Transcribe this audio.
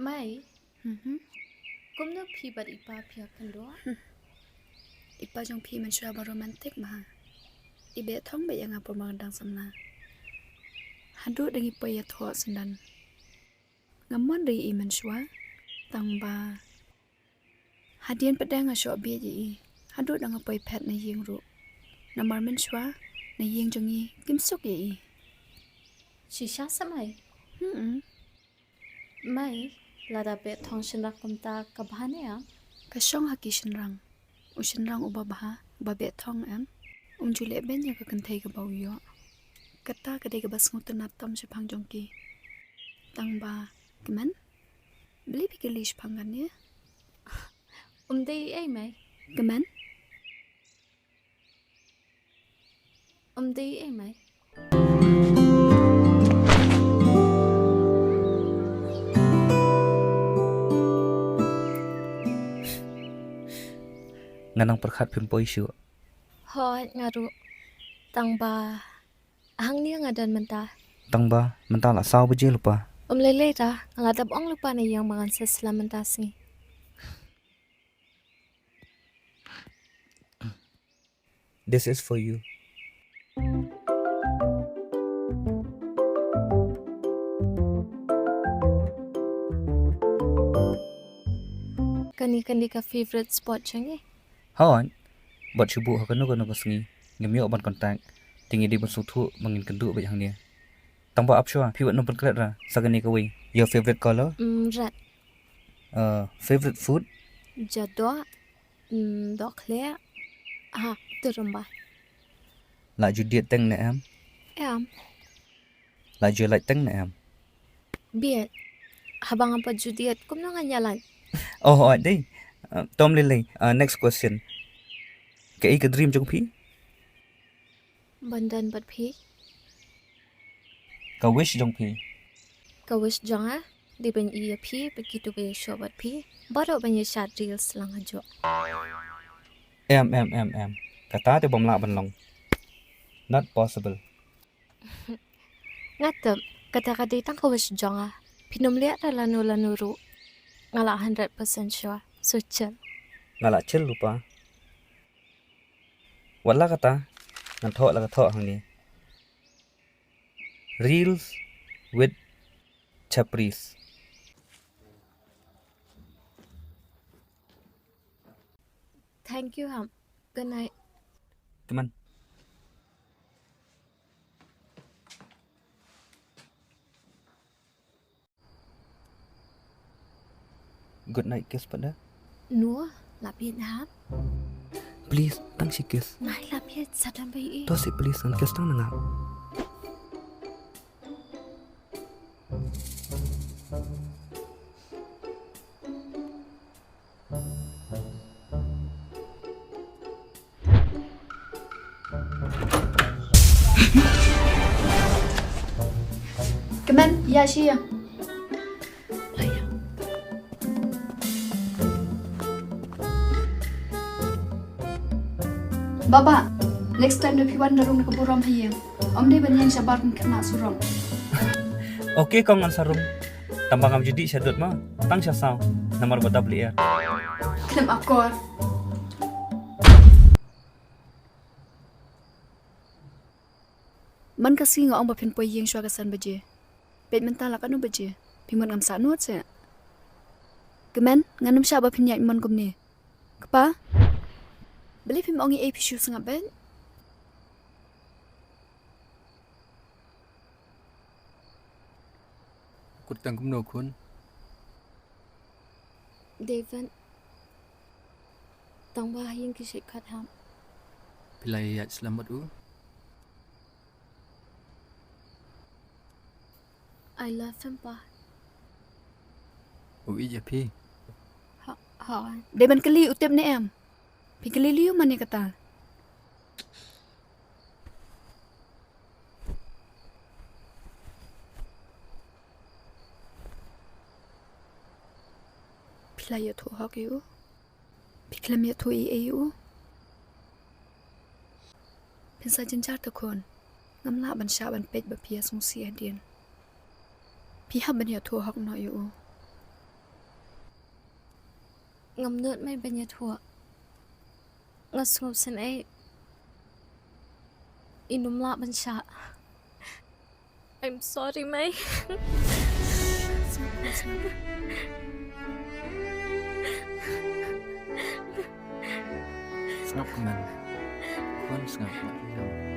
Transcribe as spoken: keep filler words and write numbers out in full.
Mai, Mhm. Kumno phi bad i pa phi ïa kynduh? Hmm. I pa jong phi mynshuwa ba romantic ma ha. I beh thong beh ïa nga por ma nga dang samla. Haduh dang i poi ïathoh syndon. Nga mon ri i mynshuwa. Tang ba hadien pat dang nga shoh beh ïa i. Haduh dang nga poi phet na ïing ruh. Namar mynshuwa na ïing jong i kim suk ïa i. Shisha sa mai. Hmm. Mai, lada beh thong shynrang kumta ka bha ne em? Ka shong ha ki shynrang. U shynrang uba bha, uba beh thong em, um ju leh beiñ ïa ka kynthei kaba u ïoh. Kata ka dei kaba sngewtynnat tam shaphang jong ki. Tang ba, kmen? Balei phi kylli shaphang kane? Um dei ei mai. Kmen? Um dei ei mai. Nga nang pyrkhat phim poi shuh. Hooid nga ruh. Tang ba hangne nga don mynta. Tang ba mynta la saw baje lypa. Um lei lei ta, nga la dep ong lypa na ïing ba ngan sa slem mynta sngi. This is for you. Kane kane ka favorite spot jong ngi. Hooid. Bad shu buh ha kano kano ka sngi. Ngim ïoh ban contact. Te ngi dei ban sngewthuh ba ngin kynduh beit hangne. Tang ba ap shuwa, phi wat nym pynklet ra sa kane kawei. Your favorite color? Mm, red. Uh, favorite food? Jadoh. Mm, dohkhleh. Ha, tu rymbai. La ju diet teng ne em? Em. La ju lait teng ne em? Biet. Haba ngam pat ju diet kumno ngan ïa lait? Oh, oh, dei. Uh, tom lei lei. Uh, next question. Kaei ka dream jong phi? Ban don bad phi. Ka wish jong phi. Ka wish jong nga dei ban ïoh ïa phi, ba kito ba ïashoh bad phi baroh ban ïa shad reels lang hajuh. Em em em em. Kata te bym lah ban long. Not possible. Nga tip kata ka dei tang ka wish jong nga. Phin ym leh da lano lano ruh. Nga lah hundred percent sure. So chill. Nga lah chill lypa. Wat la kata, ngan thoh la ka thoh hangne. Reels with Chapris. Thank you, Ham. Good night. Come on. Good night kiss pat da. No, lah bieit na hap. Please, tang shi kiss. Nai lah bieit, sa dang bai i. To shi please, ngan kiss tang na nga. Kmen, ïa shi ïa. Baba, next time da phi wan da rung na ka burom ha ïing. Ym dei ban ïeng shabar ban khynnah surok. Okay, kong ngan sa rung. Tang ba ngam ju dih sha dud ma, tang sha saw, namar ba dap lyer. Khlem akor. Man ka sngi nga ong ba phin poi ïing shuwa ka san baje. Peit mynta la katno baje. Phi mut ngam sah nud seh. Kmen, ngan ym shah ba phin ïaid mon kumne. Kpa? Balei phim ong ei ei phi shu sngap beit? Kut tang kumno khun? David. Tang ba ha ïing ki shait khot hap. Phi la ïaid slem bad u? I love him, pa. U ïeit ïa phi? Ha, ha. Dei ban kylli u tip ne em? Phi kylli lei u mane kata? Phi la ïathuh hok ïa u? Phi khlem ïathuh ei ei ïa u? Phin sa jynjar te khun. Ngam lah ban shah ban peit ba phi ïasngewsih hadien. Phi hap ban ïathuh hok noh ïa u. Ngam nud mei ban ïathuh. Nga sngewsynei. Ym lah ban shah. I'm sorry mei. Sngap kmen. Kmen sngap.